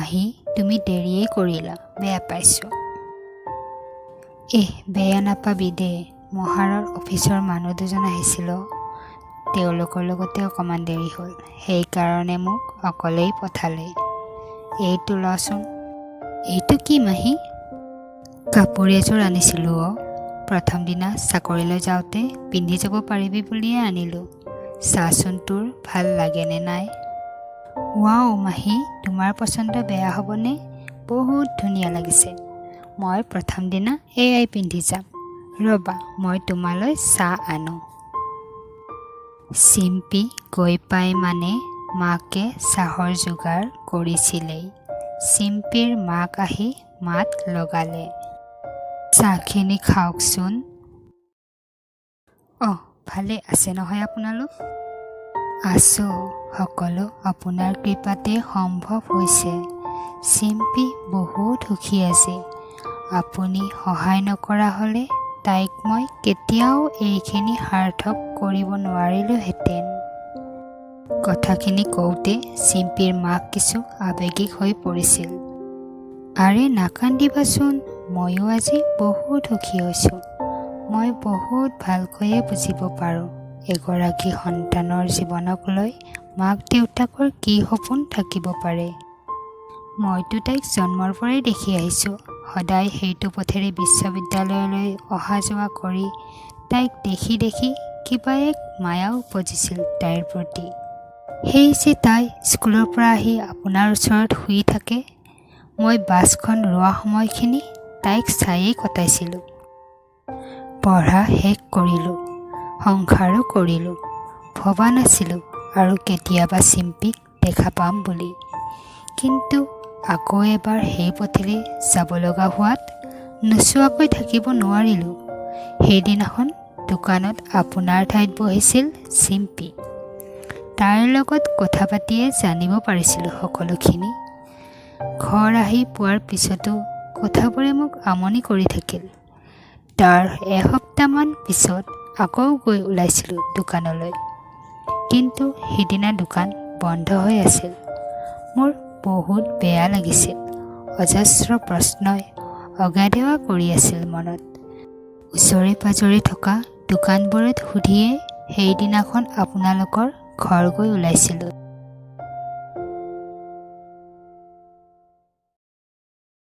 মাহী, তুমি দেৰিয়েই কৰিলা, বেয়া পাইছোঁ। এহ, বেয়া নাপাবি দেই। মহাৰৰ অফিচৰ মানুহ দুজন আহিছিল অ'। তেওঁলোকৰ লগতে অকণমান দেৰি হ'ল, সেইকাৰণে মোক অকলেই পঠালে। এইটো লচোন। এইটো কি মাহী? কাপোৰ এযোৰ আনিছিলোঁ অ'। প্ৰথম দিনা চাকৰিলৈ যাওঁতে পিন্ধি যাব পাৰিবি বুলিয়ে আনিলোঁ। চাচোন, তোৰ ভাল লাগেনে নাই। ৱাও মাহী, তোমাৰ পচন্দ বেয়া হ'বনে? বহুত ধুনীয়া লাগিছে। মই প্ৰথম দিনা এয়াই পিন্ধি যাম। ৰ'বা, মই তোমালৈ চাহ আনো। চিম্পী গৈ পাই মানে মাকে চাহৰ যোগাৰ কৰিছিলেই। চিম্পীৰ মাক আহি মাত লগালে, "চাহখিনি খাওকচোন।" "অঁ, ভালে আছে নহয় আপোনালোক?" "আছোঁ। সকলো আপোনাৰ কৃপাতে সম্ভৱ হৈছে।" চিম্পী বহুত সুখী আজি। আপুনি সহায় নকৰা হ'লে তাইক মই কেতিয়াও এইখিনি সাৰ্থক কৰিব নোৱাৰিলোহেঁতেন। কথাখিনি কওঁতে চিম্পীৰ মাক কিছু আৱেগিক হৈ পৰিছিল। "আৰে নাকান্দিবাচোন, ময়ো আজি বহুত সুখী হৈছোঁ। মই বহুত ভালকৈয়ে বুজিব পাৰোঁ এগৰাকী সন্তানৰ জীৱনক লৈ মাক দেউতাকৰ কি সপোন থাকিব পাৰে। মইতো তাইক জন্মৰ পৰাই দেখি আহিছোঁ। সদায় সেইটো পথেৰে বিশ্ববিদ্যালয়লৈ অহা যোৱা কৰি তাইক দেখি দেখি কিবা এক মায়া উপজিছিল তাইৰ প্ৰতি। সেই যে তাই স্কুলৰ পৰা আহি আপোনাৰ ওচৰত শুই থাকে, মই বাছখন ৰোৱা সময়খিনি তাইক চায়েই কটাইছিলোঁ। পঢ়া শেষ কৰিলোঁ, সংসাৰো কৰিলোঁ। ভবা নাছিলোঁ আৰু কেতিয়াবা চিম্পীক দেখা পাম বুলি। কিন্তু আকৌ এবাৰ সেই পথেৰে যাব লগা হোৱাত নোচোৱাকৈ থাকিব নোৱাৰিলোঁ। সেইদিনাখন দোকানত আপোনাৰ ঠাইত বহিছিল চিম্পী। তাইৰ লগত কথা পাতিয়ে জানিব পাৰিছিলোঁ সকলোখিনি। ঘৰ আহি পোৱাৰ পিছতো কথাবোৰে মোক আমনি কৰি থাকিল। তাৰ এসপ্তাহমান পিছত আকৌ গৈ ওলাইছিলোঁ দোকানলৈ। কিন্তু সিদিনা দোকান বন্ধ হৈ আছিল। মোৰ বহুত বেয়া লাগিছিল। অজস্ৰ প্ৰশ্নই অগাদেৱা কৰি আছিল মনত। ওচৰে পাজৰে থকা দোকানবোৰত সুধিয়ে সেইদিনাখন আপোনালোকৰ ঘৰ গৈ ওলাইছিলোঁ।"